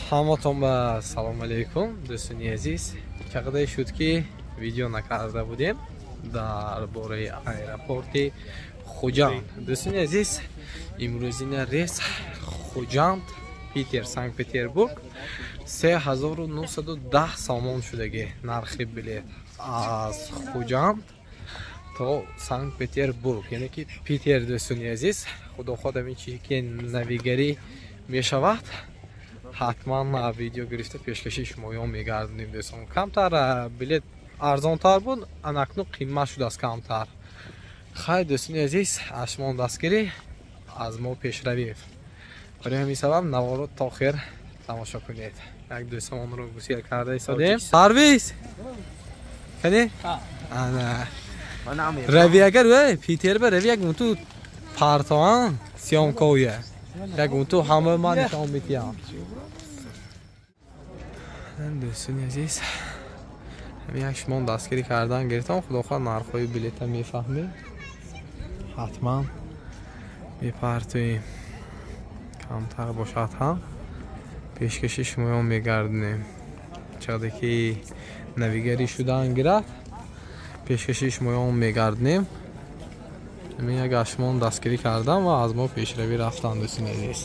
Ҳаматон ба салом алейкум, дӯстони азиз. Чақадар шуд, ки видео накарда будем дар бораи аэропорти Хуҷанд. Дӯстони азиз, имрӯзина рейс Хуҷанд Питер, Санкт Петербург 3910 сомон шудагӣ нархи билет аз Хуҷанд то Санкт Петербург, яъне ки Питер. Дӯстони азиз, худо хоҳад, ҳамин чизе ки навигарӣ мешавад, ҳатман видео гирифта пешкаши шумоён мегардонем. Дӯстон, камтар билет арзонтар буд, анакнун қимат шудааст камтар. Хайр, дӯстони азиз, аз шумо дастгирӣ, аз мо пешравӣ. Барои ҳамин сабаб наворо то охир тамошо кунед. Як дӯстонро гусел карда истодем. Парвиз, кани ана рави, агар Питер ба рави, як муту партоан съёмкоя, як муту ҳама ман нишон метиҳам. Дӯстони азиз, ҳамин як шумо дастгирӣ кардан гирифтам. Худо хоҳад, нархҳои билета мефаҳмем, ҳатман мепартоем, камтар бошад ҳам пешкаши шумоён мегардонем. Чаде ки навигарӣ шудан гирад, пешкаши шумоён мегардонем. Ҳамин як аз шумо дастгирӣ кардам ва аз мо пешравӣ рафтанд, дӯстони азиз.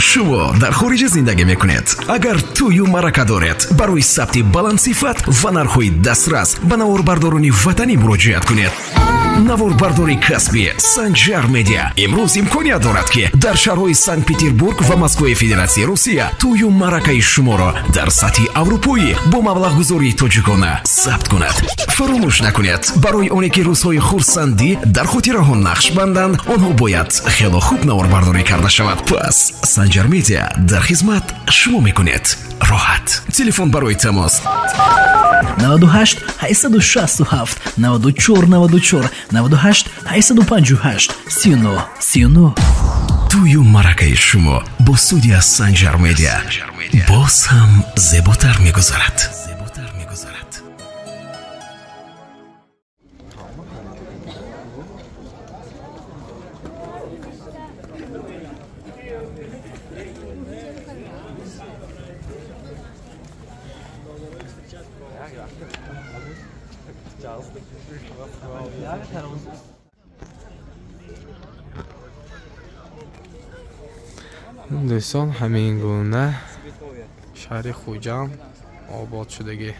Шумо дар хориҷа зиндагӣ мекунед. Агар тӯю маърака доред, барои сабти баландсифат ва нархҳои дастрас ба наворбардорони ватанӣ муроҷиат кунед. Наворбардори касбӣ Санҷар Медиа имрӯз имконият дорад, ки дар шаҳрҳои Санкт Петербург ва Москваи Федератсияи Русия тӯю маъракаи шуморо дар сатҳи аврупоӣ бо маблағгузории тоҷикона сабт кунад. Фаромӯш накунед, барои оне ки рӯзҳои хурсандӣ дар хотираҳо нақш банданд, онҳо бояд хело хуб наворбардорӣ карда шавад. Пас Санҷар Медиа дар хизмат шумо мекунед роҳат. Телефон барои тамос 98 867 94 94 98 858 39 39. Тӯю маъракаи шумо бо студия Санҷар Медиа боз ҳам зеботар мегузарад. Дӯстон, ҳамин гуна шаҳри Хуҷанд обод шудагӣ.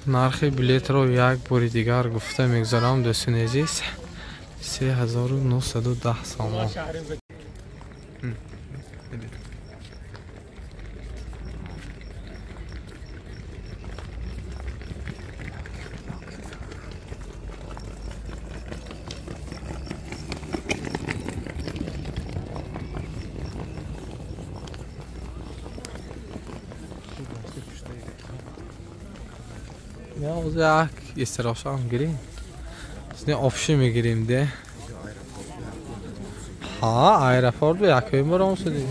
Нархи билетро як бори дигар гуфта мегузарам, дӯстони азиз, 3910 сомон. Як истироҳашам гирем, сни офши мегирем де. Ҳа, аэропорт ба якои бором шудем.